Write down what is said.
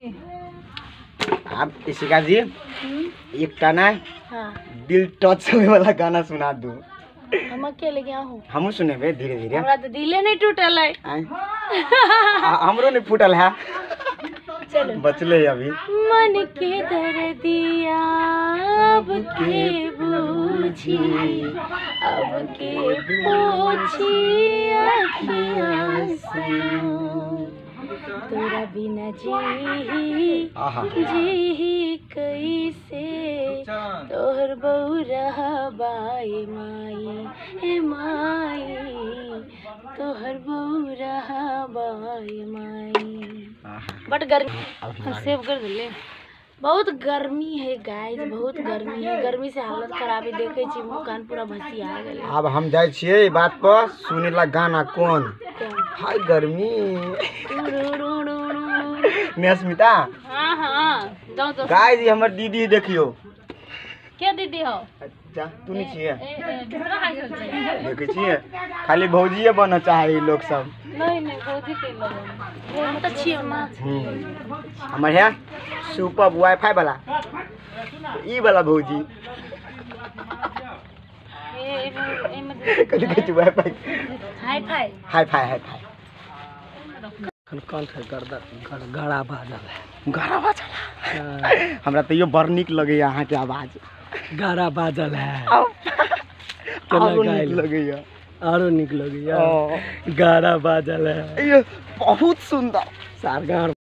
आप इशिका जी एक ना हाँ। दिल टच होए वाला गाना सुना दू। हम अकेले गया हूँ। हमहूँ सुनेबे धीरे धीरे। हमरा तो दिले नहीं टूटल है। हमरो नहीं फूटल है। चलो बचले अभी। मन के दर्दिया अब के बूझी, अब के पूछी अखियाँ से, तोरा बिना जी जी कैसे, तोहर बौरा बाई माई हे माई, तोहर बौरा बाई माई। बट गर्मी सेव कर दिले। बहुत गर्मी है गाइस, बहुत गर्मी है। गर्मी से हालत खराब है। देखे छी मुँह कान पूरा भसिया गेल। अब हम जाय छियै बात पर सुनेला गाना कोन। हाय गर्मी। नेस्मिता। हां हां जाओ तो। गाइस ये हमर दीदी देखियो। के दीदी हो? अच्छा तू नहीं छियै? देखै छियै खाली भौजीए बनऽ चाहे लोग सब। नहीं नहीं भौजी के लोग हम त छियै ना। हमर है सुपर वाईफाई वाला ई वाला भौजी। कथी कहै छै wifi? Hi fi. Hi fi hi fi. कन है गड़ा बाजल है। गड़ा बाजल है। हमरा तैयो बड़ नीक लगैया अहाँके आवाज। गाड़ा बाजल है। आरो नीक लगैया। आरो नीक लगैया। गाड़ा बाजल है। बहुत सुंदर। सारगार।